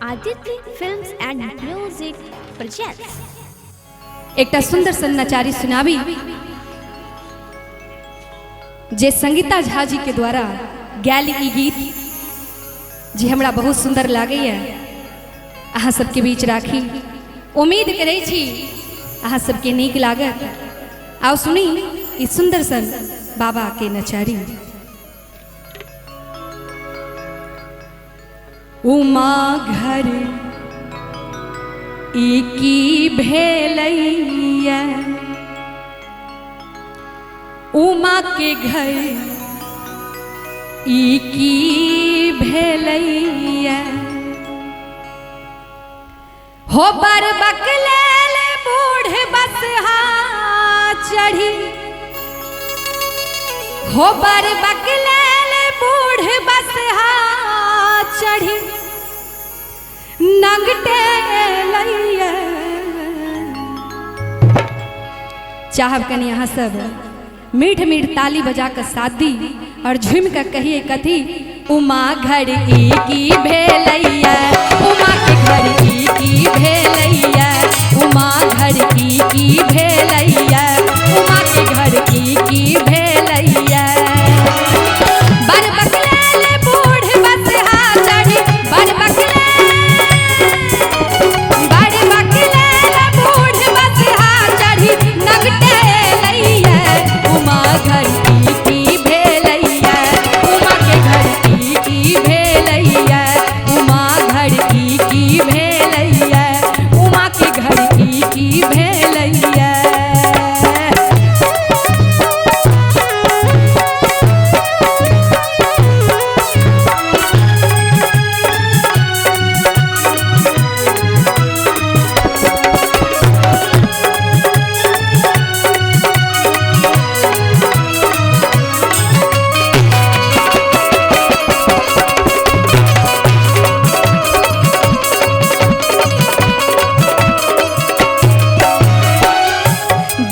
Aditya Films and Music presents. एकटा सुंदर सन नचारी सुनाबी जे संगीता झा जी के द्वारा गायल ई गीत जे हमरा बहुत सुंदर लागैए अहाँ सबके बीच राखी। उम्मीद करै छी अहाँ सबके नीक लागत। आउ सुनी ई सुंदर सन बाबा के नचारी। उमा घर ई की भेलैया, उमा के घर ई की भेलैया, हो बर बकलेल बूढ़ बसहा चढ़ी, हो बर बकलेल बूढ़ बसहा चढ़ी नंगटे लैया। चाहब कनी अहाँ सब मीठ मीठ ताली बजा कर साथ दी और झूम कर कहिए कथी। उमा घर ई की भेलैया, उमा के घर ई की भेलैया, उमा घर ई की भेलैया, उमा के घर ई की भेलैया। बर बकलेल बूढ़ बसहा चढ़ी, बर बकलेल बूढ़ बसहा चढ़ी नगटे लैया, उमा घर ई की भेलैया, उमा के घर ई की भेलैया, उमा घर ई की भेलैया, उमा के घर ई की भेलैया।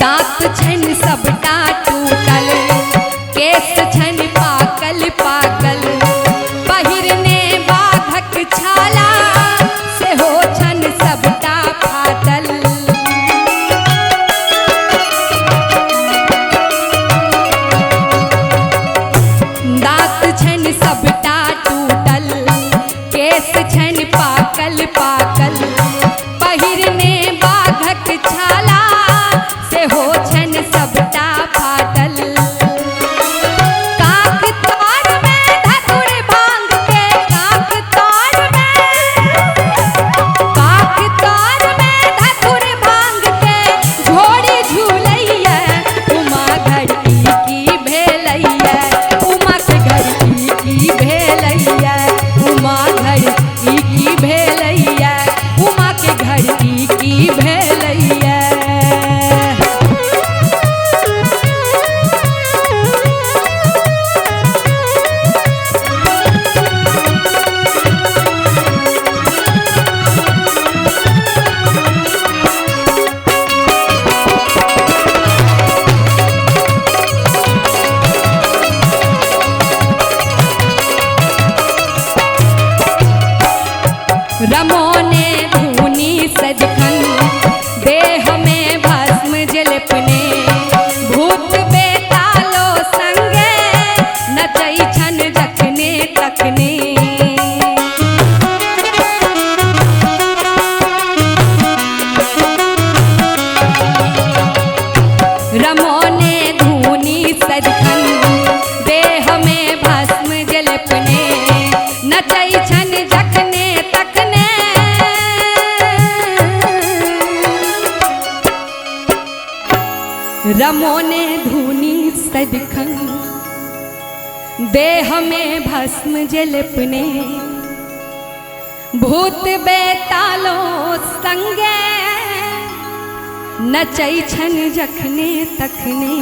दांत छन सबटा टूटल, केस छन पाकल पाकल, पहिरने बाघक छाला सेहो छन सबटा फाटल। दांत छन सबटा टूटल, केस छन पाकल पाकल, पहिरने बाघक छाला सेहो छन सबटा फाटल। काख तार में धतुर भांग के, काख तार में, काख तार में धतुर भांग के झोड़ी झूलैया, उमा घर ई की भेलैया, उमा के घर ई की भेलैया, उमा घर ई की भेलैया, उमा के घर ई की भेलैया। रमोने धूनी सजखन देह में भस्म जलपने, भूत बेतालो संगे नचै छन जखने तखने। रमोने धूनी सजखन देह में भस्म जलपने, नचै छन जखने तखने। रमोने धूनी सदखन देह में भस्म जलपने, भूत बेतालो संगे नचै छन जखने तखने।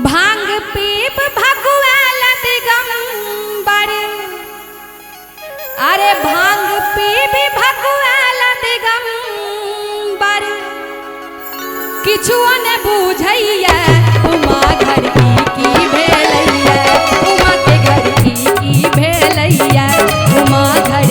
भांग पीप भगुआल दिगंबर, अरे भांग पीप भगुआल दिगंबर, किछुओ ने बुझैया, उमा घर ई की भेलैया, उमा के घर ई की भेलैया, उमा घर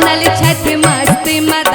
बनल छथि मस्त।